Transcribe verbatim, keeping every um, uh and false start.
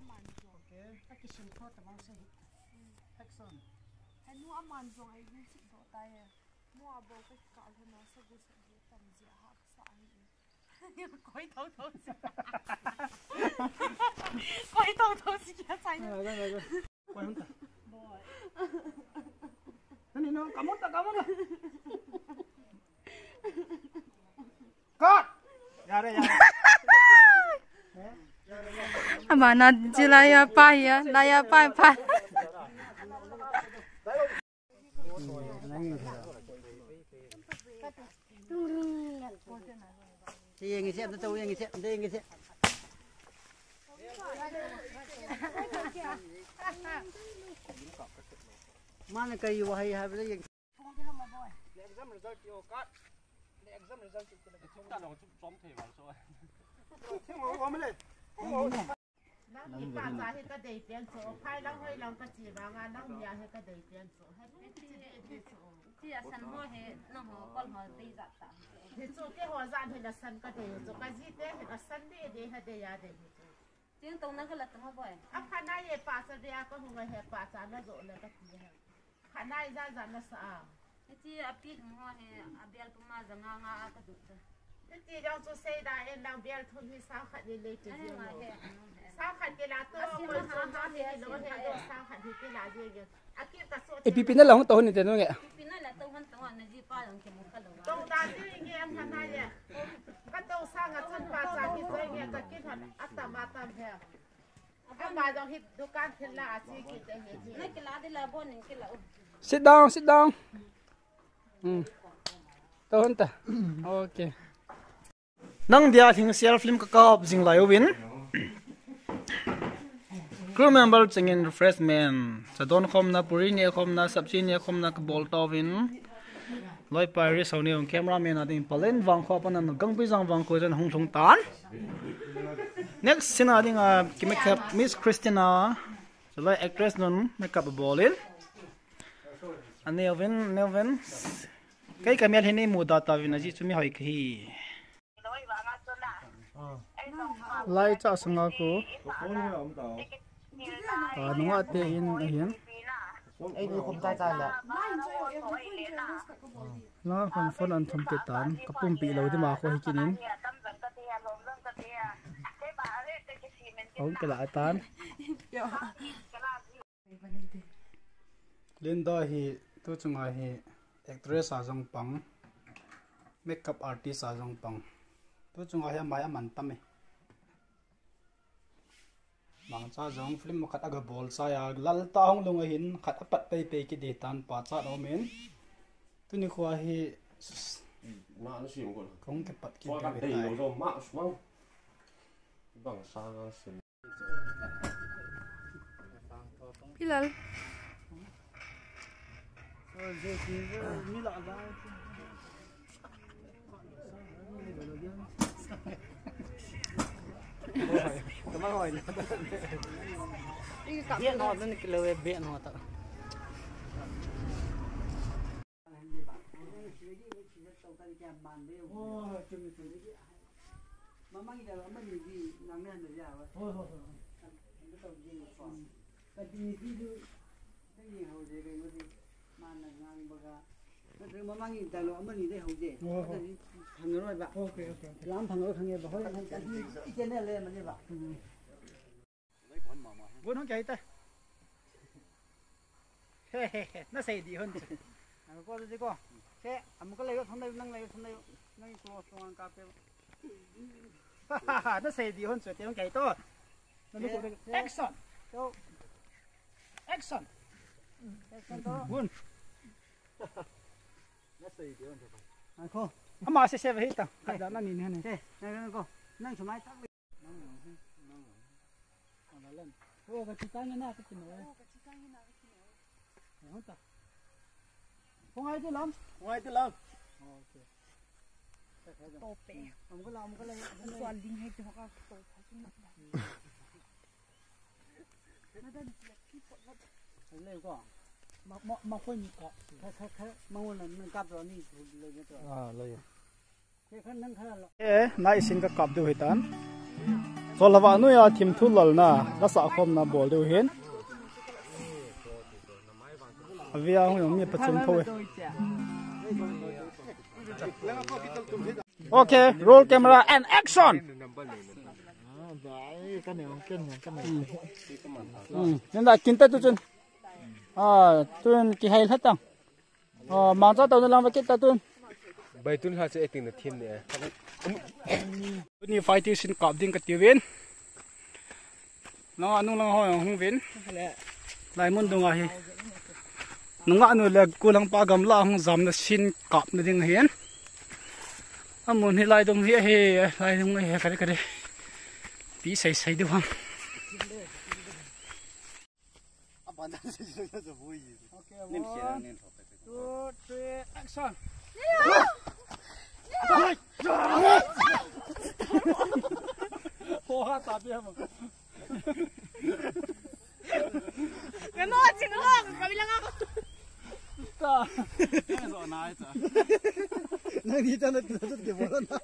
Okay. Ka kisun tho ta bang se. Action. Henu aman jong ai gu sik do ta ye. Mu abo ka ka lo na sa gu sa gu tam ji ha sa ai. Koi tho tho si. Koi tho tho si kya sai na. Koi hon ta. Boy. Nani no, kamu ta, kamu ta. Cut! Yare, yare. Amana jila ya pa ya, la ya pa pa. Mana kai wa hai ha bele. Exam result yo cut. Exam result. Nang mi pa cha hi ka dei pian chu, phai lang hoi lang ka chi vang a, nang mi a hi ka dei pian chu. Hi chi dei dei chu. Chi a san ho hi, nang ho kol ho dei jat ta. Hi chu ke ho jan hi la san ka dei chu, ka ji te hi la san dei dei ha dei ya dei hi chu. Ting tong na ka la tong ho boy. A pha na ye pa cha dei a ka hu ngai he pa cha na jo na ka ti he. Khanai za za na sa a. Iti api thum ho he, abial puma za nga nga a ka du ta. Iti jong chu sei da en dang bial thum hi sa khat ni le ti. Ai, ji nga lo. He, anu he. Sa khat ke la to, asi ko ma ha, so ha, ha, he, he, lo asi he, ha, do he. Sa khat hi ke la ji ge. Aki ka so. Ipi pi na la hung to ni te no nge. Ipi pi na la to han to na ji pa jong ke mo ka lo. Tong da ji nge am khanai ye. Ka to sa nga chun pa cha ki choi nge ka ki han atam atam he. Sit down, sit down. Hmm. Tohon ta. Okay. Nang dia hing self film ka kap jing lai uvin. Crew member chengin refreshment. Sa don khom na, puri ne khom na, sabji ne khom na ka bol ta uvin. Loi Paris ho ni cameraman a ding palen vang kho pa nan gang pi jang vang kho jan hung lhung tan. Next scene a ding a ki makeup Miss Christina. Salai actress nun makeup a bolin. Ani ovin, ani ovin. Kai ka mial hini muda ta vin aji chumi hoi kahi. Lai cha sanga ko. Ka nunga te in ahin. Ei ni khum chai chai la. Langa khun phone an thum te tan, ka pumpi lo di ma ko hi kinin. Hong ke la tan. Linda hi tu chunga hi actress a jong pang, makeup artist a jong pang. Tu chunga hi amai aman tam e. Mangcha jong film khat aga bol chai a, lal ta hung lung ahin khat apat pei pei kit di tan pa cha no men. Tuni khua hi na na sim ko. Kong ke pat kit ko ka dei tai. Lo jo ma sumang. Bang sa ga sim. Pilal. Mamang in dialogue amani dei hou je. Oh, oh. Thang roi ba. Okay, okay, okay. Lam thang roi khang e ba. Hoi, i channel le mani ba. Gun hon kya hita? He, he, he. Na sei di hon. Ko di ko. Se, amu ka le yo thang dei, nang le yo thang dei. Nang ko so ang ka pe. Na sei di hon so te hon kya hita? Na ni ko. Action. Action. Action to. Gun. Ako. Ama se se hita. Kada na ni ni ne. Nang ko. Nang sumai tak. Oh, ka chitang na ka kino. Oh, ka chitang na ka kino. Hon ta. Hong ai ti lam. Hong ai ti lam. Okay. Tope. Amu ka la, amu ka la. Sual ding hai tu ka to. Eh, nai sin ka kap diu hitan. Solava noiya thimthu lalna, la sahkhomna bol diu ahin. Avia hung jong mi pachum tho e. Okay, roll camera and action. Hmm. Hmm. Nenda kinta tu chun. Ah, tun kihai lhatang. Ah, mangcha tau na lang va kit ta tun. Bai tun ha chu acting na thim ni e. Tuni fighting scene kap ding kati uvin. Nang anu lang ho hung uvin. Lai mun dunga hi. Nunga nu le kulang pa gamla hung jamna scene kapna ding ahin. Amun hi lai dung hi ahi, lai dung ahi, kare kare. Pi sai sai diu ham. Okay, one, two, three, action. Hoa, ta bia mo. Kano, ching lo, kami lang ako. Ta. Kaya zo na ito. Nang dito na, dito na.